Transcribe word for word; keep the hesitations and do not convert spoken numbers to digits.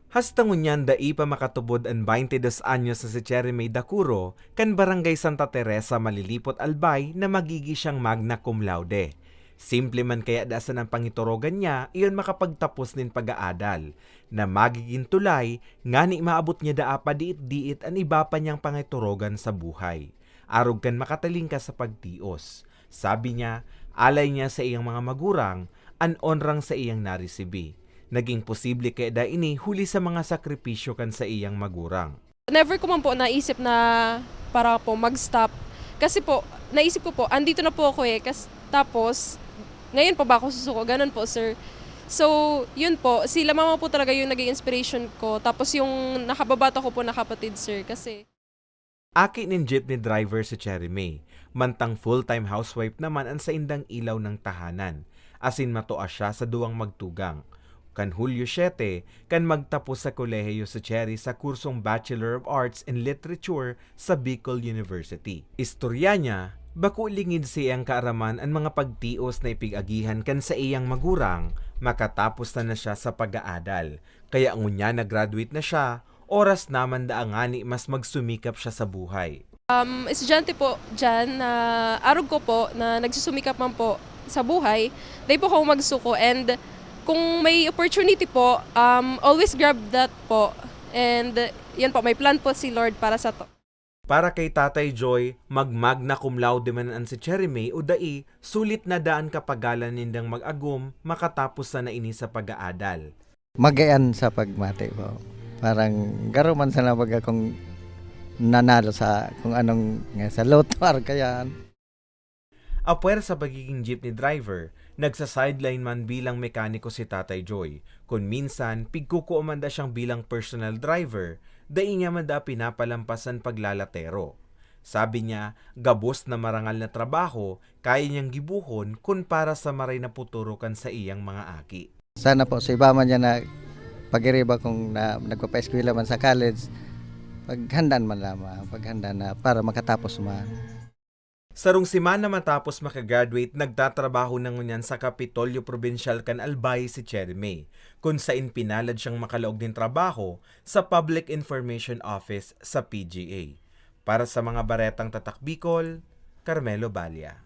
Hasta ngunyan dai pa makatubod an baynte dos anyos na si Cherry May Dacuro kan Barangay Santa Teresa, Malilipot, Albay na magigi siyang magna cum laude. Simple man kaya dasan ang pangiturogan niya iyon makapagtapos nin pag-aadal, na magigin tulay ngani maabot niya daa pa diit-diit an iba pa niyang pangiturogan sa buhay, arog kan makatalingkas sa pagtios. Sabi niya, alay niya sa iyang mga magurang an onrang sa iyang naresibi. Naging posible kaya daa ini huli sa mga sakripisyo kan sa iyang magurang. Never ko man po naisip na para po mag-stop. Kasi po, naisip ko po, andito na po ako eh. Kas, tapos, ngayon pa ba ako susuko? Ganun po, sir. So, yun po, sila mama po talaga yung naging inspiration ko. Tapos yung nakababata ko po na kapatid, sir. Kasi Aki nin jeepney driver si Cherry May, mantang full-time housewife naman an saindang ilaw ng tahanan, asin matua siya sa duwang magtugang. Kan Hulyo siete, kan magtapos sa kolehiyo si Cherry sa kursong Bachelor of Arts in Literature sa Bicol University. Istorya niya, bako lingid sa iyang kaaraman an mga pagtios na ipig-agihan kan sa iyang magurang, makatapos na na siya sa pag-aadal. Kaya ngunyan na-graduate na siya, oras naman daa ngani mas magsumikap siya sa buhay. Um, estudyante po dyan na arog ko po na nagsusumikap man po sa buhay, dahil po ako magsuko and kung may opportunity po, um, always grab that po. And yan po, may plan po si Lord para sa to. Para kay Tatay Joy, mag-magna cum laude man an si Cherry May o dai, sulit na daa an kapagalan nindang mag-agom makatapos sana ini sa pag-aadal. Magayan sa pagmati po. Parang garo man sana baga kung nanalo sa kung anong nga sa lotto or kaya Apwera sa pagiging jeepney driver, nagsa-sideline man bilang mekaniko si Tatay Joy. Kun minsan, pigkukua man da siyang bilang personal driver, dai niya man da pinapalampas an paglalatero. Sabi niya, gabos na marangal na trabaho kaya niyang gibohon kun para sa maray na puturo kan saiyang mga aki. Sana po sa iba man yan na pagiriba kung na, nagpapaeskwela man sa college, paghandaan man lamang, paghandaan na para makatapos man. Sarong semana matapos makagraduate, nagtatrabaho na ngunyan sa Kapitolyo Probinsyal kan Albay si Cherry May, kun sain pinalad siyang makalaog nin trabaho sa Public Information Office sa P G A. Para sa mga baretang Tatak Bicol, Carmelo Balla.